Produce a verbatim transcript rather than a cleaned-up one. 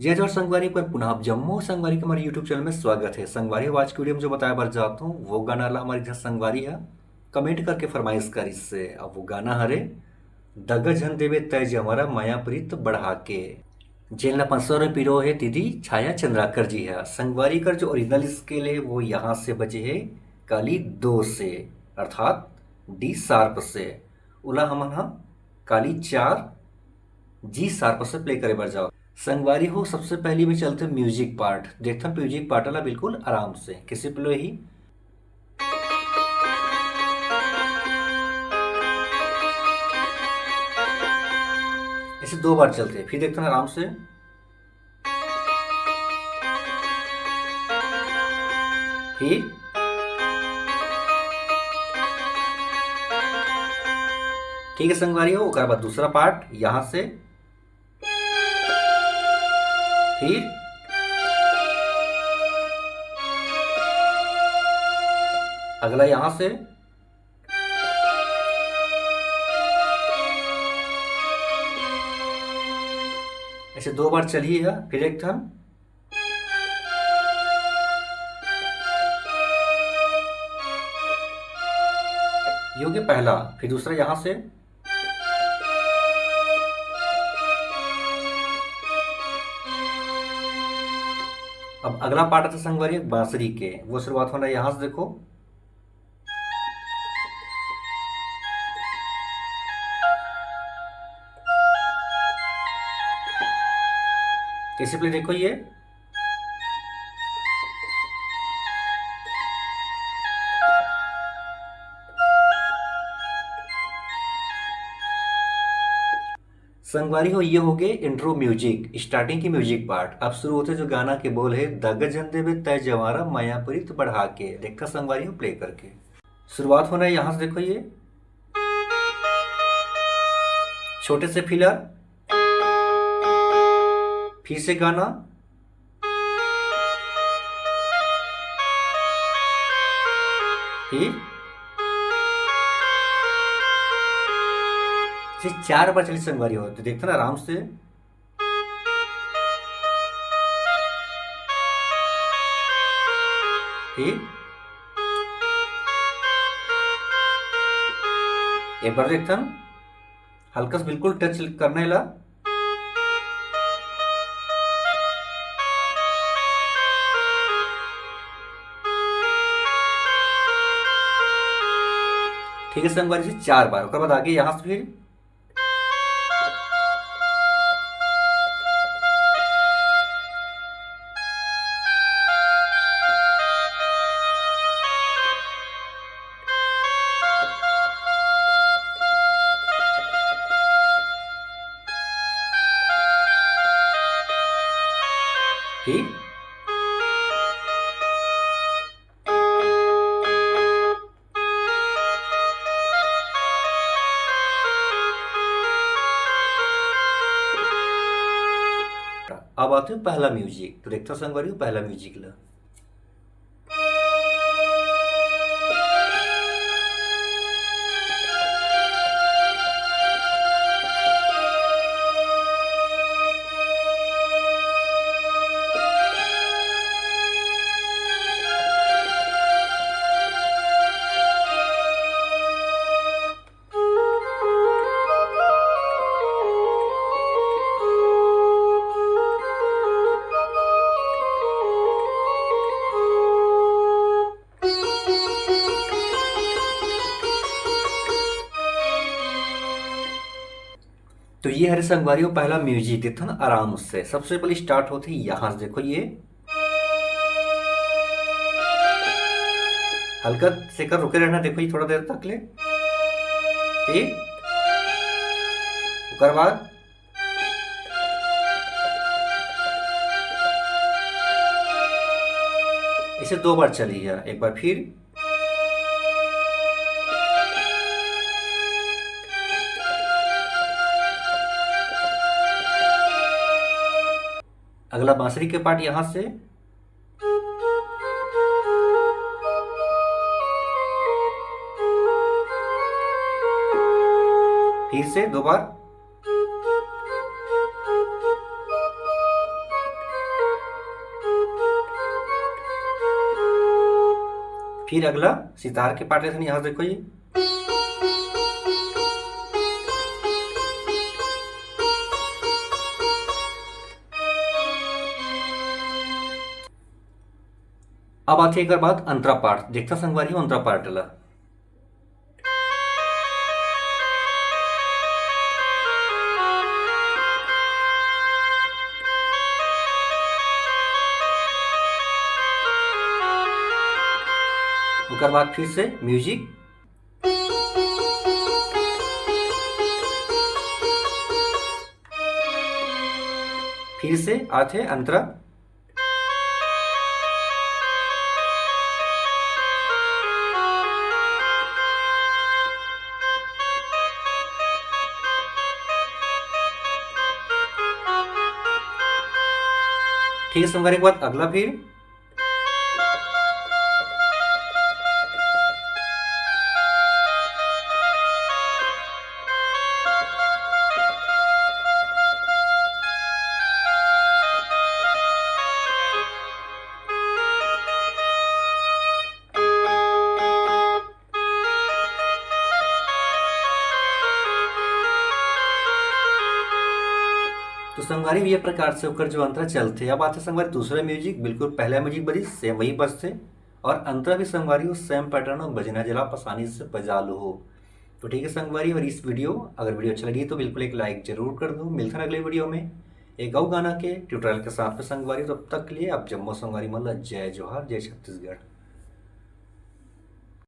जय जोहार संगवारी, पर पुनः आप जम्मो संगवारी के हमारे YouTube चैनल में स्वागत है। संगवारी, आज की वीडियो में जो बताए बर जात हूँ, वो गाना ला हमारी जहाँ संगवारी है कमेंट करके फरमाइश करिस से। अब वो गाना हरे दगा झन देबे तै जंवारा, माया प्रीत बढ़ा के। जेन ला पंसों में पिरो हे दीदी, छाया चंद्राकर जी है। संगवारी कर जो ओरिजिनल स्केल है, वो यहाँ से बजे है काली दो से, अर्थात डी शार्प से। ओला हमन ह काली चार जी शार्प से प्ले करे बर जाओ। संगवारी हो, सबसे पहली में चलते म्यूजिक पार्ट। देखथन म्यूजिक पार्ट ला बिल्कुल आराम से कैसे प्ले ही। ऐसे दो बार चलते, फिर देखथन आराम से। फिर ठीक है संगवारी हो, ओकर बाद दूसरा पार्ट यहाँ से, फिर अगला यहाँ से, ऐसे दो बार चलही है, फिर एक ठन। ये हो गया पहला, फिर दूसरा यहाँ से। अब अगला पार्ट आता संगवारी बांसुरी के, वो शुरुआत होना यहाँ से, देखो। कैसे प्ले देखो ये। संगवारी हो, ये हो गए इंट्रो म्यूजिक, स्टार्टिंग की म्यूजिक पार्ट। अब शुरू होते जो गाना के बोल है, दगा झन देबे तै जंवारा, माया प्रीत बढ़ा के। देखा संगवारी हो प्ले करके। शुरुआत होना है यहाँ से, देखो ये छोटे से फिलर, फिर से गाना, फिर से चार बार चली संगवारी हो, तो देखते ना आराम से। फिर एक बार देखथन, हल्का सा बिल्कुल टच करना है ला। ठीक है संगवारी जी, चार बार, ओकर बाद आगे यहाँ से फिर ठीक। अब आते हैं पहला म्यूजिक, तो देखता संगवारी हो पहला म्यूजिक ला। तो ये हरे संगवारी हो पहला म्यूजिक, देखो ना आराम से। सबसे पहले स्टार्ट होते ही यहाँ से, देखो ये हल्का से कर रुके रहना, देखो ये थोड़ा देर तक ले, ठीक। ओकर बाद इसे दो बार चली है, एक बार फिर। अगला बांसुरी के पार्ट यहाँ से, फिर से दो बार। फिर अगला सितार के पार्ट लेथन, यहाँ देखो ये। अब आथे एकर बाद अंतरा पार्ट, देखता संगवारी हो अंतरा पार्ट ला। ओकर बाद फिर से म्यूजिक, फिर से आथे अंतरा। ठीक है, संगवारी, एक बार अगला फिर। तो संगवारी, ये प्रकार से ओकर जो अंतरा चलथे। अब आथे संगवारी दूसरा म्यूजिक, बिल्कुल पहला म्यूजिक बजिस, सेम वही बजथे। और अंतरा भी संगवारी हो सेम पैटर्न में बजना जला आसानी से बजा लो हो। तो ठीक है संगवारी, और इस वीडियो, अगर वीडियो अच्छा लगी तो बिल्कुल एक लाइक जरूर कर दो। मिलथन अगले वीडियो में एक अउ गाना के ट्यूटोरियल के साथ में संगवारी। तब तक के लिए आप जम्मो संगवारी मन ला जय जोहार, जय छत्तीसगढ़।